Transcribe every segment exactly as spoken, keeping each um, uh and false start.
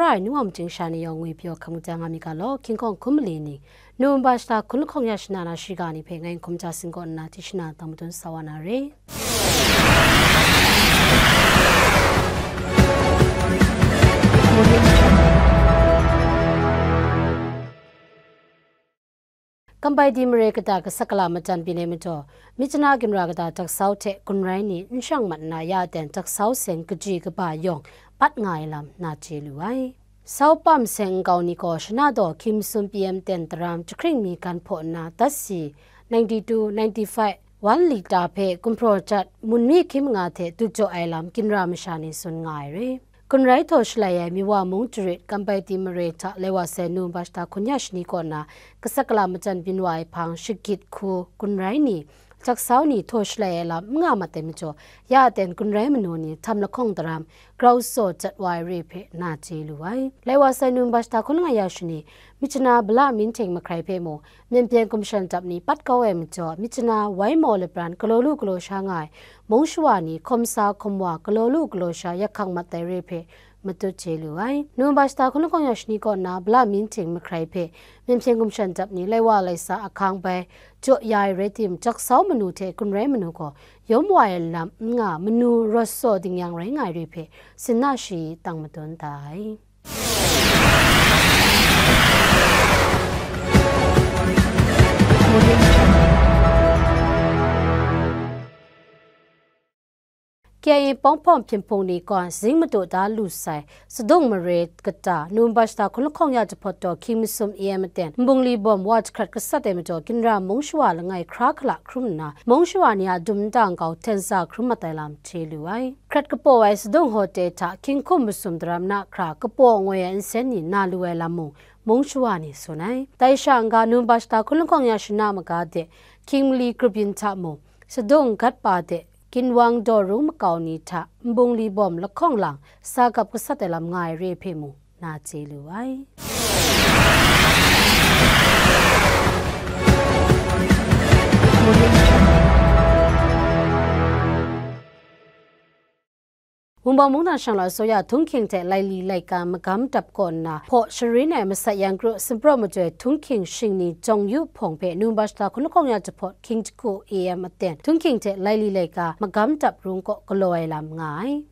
Ai nu wa majing sha ni yawng ngwi pyaw hkam kata nga mi ga law, King Kong hkum mali ni, November shata hkun lahkawng ya shana na shiga ni hpe ngai Hkum Ja Sing kaw nna tishana tang madun sa wa na re. Kambai di mare kata kasak kala matan byin ai majaw, Myitkyina ginra kata Taksau hte Gunrai ni n shang mat nna ya aten Taksau seng kaji kaba yawng bat nga ai lam na chye lu ai. Saupam seng nkau ni gaw shana daw hkying masum P M ten daram jahkring mi gan hpaw nna datsi ninety-two, ninety-five, one litre hpe gumhpraw jat munmi hkying manga hte dut jaw ai lam ginra masha ni tsun nga ai re. Gunrai htaw shalai ai Miwa mung jarit Kambai di mare hta lai wa sai November shata hkun ya shani kaw na kasak kala matan byin wa ai hpang shagit hku Gunrai ni, Taksau ni htaw shalai ai lam n nga mat ai majaw, ya aten Gunrai manu ni htam lahkawng daram grau tsaw jat wa ai re hpe na chye lu ai. Lai wa sai November shata hkun nga ya shani, Myitkyina bala Minting mahkrai hpe mung, Myen Pyen Gumshan Dap ni pat kau ai majaw, Myitkyina wai maw lapran galaw lu galaw sha nga ai mung shawa ni hkawm sa hkawm wa galaw lu galaw sha yak hkang mat ai re hpe matut chye lu ai. November shata hkun lahkawng ya shani kaw na bala Minting mahkrai hpe Myen Pyen Gumshan Dap ni lai wa lai sa ahkang bai jaw ya ai rai tim, Taksau manu hte Gunrai manu gaw yawm wa ai lam n nga, manu rawt tsaw ding yang rai nga ai re hpe sinna shayi tang madun da ai. K I A Pawng Hpawng hpyin hpung ni kaw zing madu da lu sai, Sadung mare kata, November shata hkun lahkawng ya jahpawt daw hkying masum A M aten, nbungli bawm wa jahkrat gasat ai majaw, ginra mung shawa langai hkra hkala hkrum nna, mung shawa ni a dum nta nkau hten sa hkrum mat ai lam chye lu ai. Hkrat kapaw ai Sadung Hotel hta hkying hkum masum daram na hkra kapaw ngoi ai nsen ni na lu ai lam mung, mung shawa ni tsun ai. Dai sha n-ga, November shata hkun lahkawng ya shana maga de, hkying mali grup yin hta mung, Sadung gat pa de, ginwang daw rung makau ni hta nbungli bawm lahkawng lang sa gap gasat ai lam nga ai re hpe mung, na chye lu ai. Wunpawng mungdan shanglawt asuya Htunghking hte Laili laika magam dap kaw nna hpaw sharin ai masat yan kru sumpraw majoi Htunghking shingni jawng yu hpawng hpe November shata hkun lahkawng ya jahpawt hkying jahku A M aten Htunghking hte Laili laika magam dap rung kaw galaw ai lam nga ai.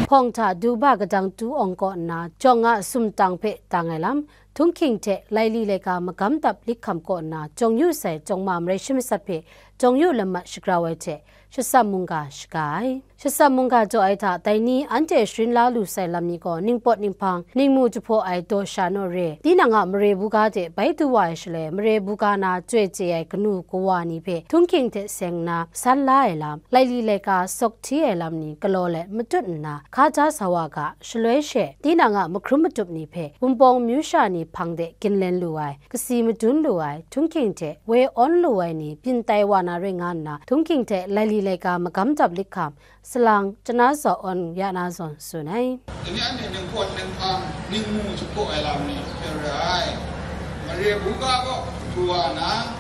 Hpawng hta du ba kadang tu awng kaw nna, jawng a sumtang hpe tang ai lam, Htunghking hte Laili laika magam dap likham kaw nna, jawng yu sai jawng ma marai shi masat hpe, jawng yu lamat shagrau ai hte, Shatsam mungga shaga ai. Shatsam mungga jaw ai hta, dai ni anhte sharin la lu sai lam ni gaw, ningpawt ninghpang, ningmu jahpaw ai daw sha naw re, tinang a mare buga de bai du wa ai shaloi, mare buga na chyoi chye ai kanu kawa ni hpe Htunghking hte seng nna san la ai lam, Laili laika sawk hti ai lam ni galaw let matut nna, hka ja sa wa ga, shaloi she, tinang a mahkrum matup ni hpe, Wunpawng myu sha ni hpang de ginlen lu ai, kasi madun lu ai, Htunghking hte woi awn lu ai ni byin tai wa na ring nga nna, Htunghking hte Laili laika magam dap likham, salang, chana zaw awn ya na zawn tsun ai. Dai ni anhte ningpawt ninghpang, ningmu jahpaw ai lam ni hpe re ai. Mare buga kaw du wa na,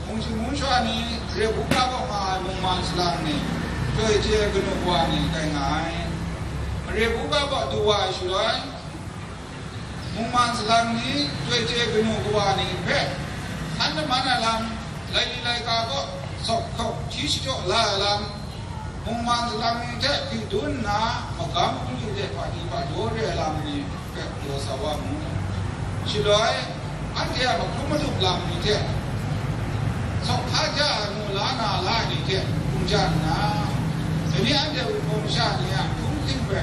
mung shing mung shawa ni, mare buga kaw nga ai mungman salang ni, chyoi chye ai kanu kawa ni tai nga ai. Mare buga kaw du wa ai shaloi, mungman salang ni, chyoi chye kanu kawa ni hpe san laman ai lam, Laili laika kaw sawk hkawk hti shachyaw la ai lam, mungman salang ni hte hpyi dun nna, magam hpung hte hpadi hpadaw re ai lam ni hpe galaw sa wa mu. Shaloi, anhte a mahkrum matup lam ni hte, sawk hta ja ai mu la na la ai ni hte hpung ja nna, dai ni anhte Wunpawng masha ni a hpung hting hpe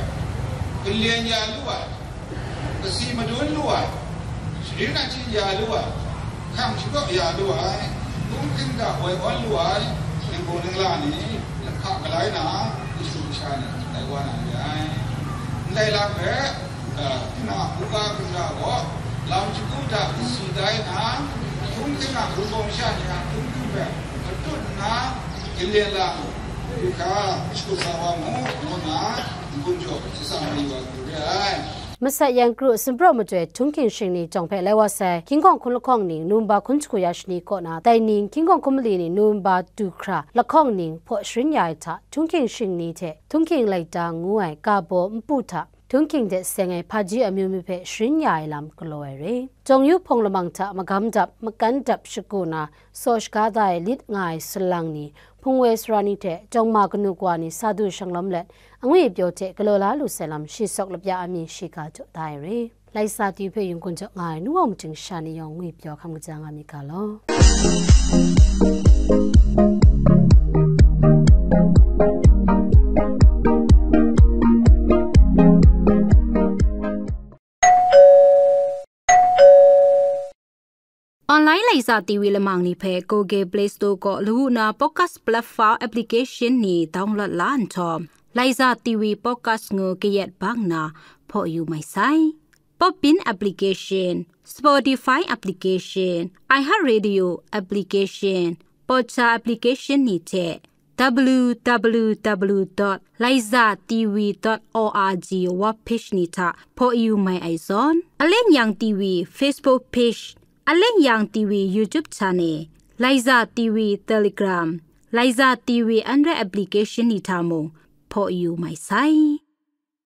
Lyen ya lu ai, kasi madun lu ai, sharin achyin ya lu ai, hkam shakaw ya lu ai, hkungten ga woi awn lu ai, Yangon ningla ni lahka malai na, kashu kasha ni dai wa na re ai. Ndai lam hpe, ah, hpuna hkungga hkungga gaw, lam shagu hta kasi tai na, hkungten a hkungga sha ni a hkungten hpe matut nna, kalyen la mu, du hkra, kashu sa wa mu, ngu nna, n-gun jaw hpe shatsang mayu wa. Masat yan kru sumpraw matoi Htungking shingni jawng hpe lai wa sai, Hkying Hkawng hkun lahkawng ning November hkun shagu ya shani kaw na, dai ning Hkying Hkawng hkun mali ning November du hkra lahkawng ning hpaw sharin ya ai hta, Htungking shingni hte Htungking laita ngu ai ga baw npu hta, Htungking hte seng ai hpaji amyu myu hpe sharin ya ai lam galaw ai re. Jawng yu hpawng lamang hta magam dap, makan dap shagu na, saw shaga da ai lit nga ai salang ni, hpung woi sara ni hte jawng ma kanu kawa ni sa du shanglawm let, angwi pyaw hte galaw la lu sai lam shi sawk lapya a mi shiga jaw da ai re. Laisa T V hpe yungkun jaw nga ai nu wa mating sha ni yawng ngwi pyaw hkam kaja nga mi ga law. Online Laiza T V lamang ni hpe Google Play Store kaw lawu na podcast platform application ni download la nhtawm, Laiza T V podcast ngu kayat bang na hpaw yu mai sai. Podbean application, Spotify application, iHeartRadio application, Podcha application ni hte w w w dot laiza t v dot o r g web page ni hta hpaw yu mai ai zawn, Aleng Yang T V Facebook page, Aleng Yang T V YouTube channel, Laiza T V Telegram, Laiza T V Android application ni hta mung hpaw yu mai sai.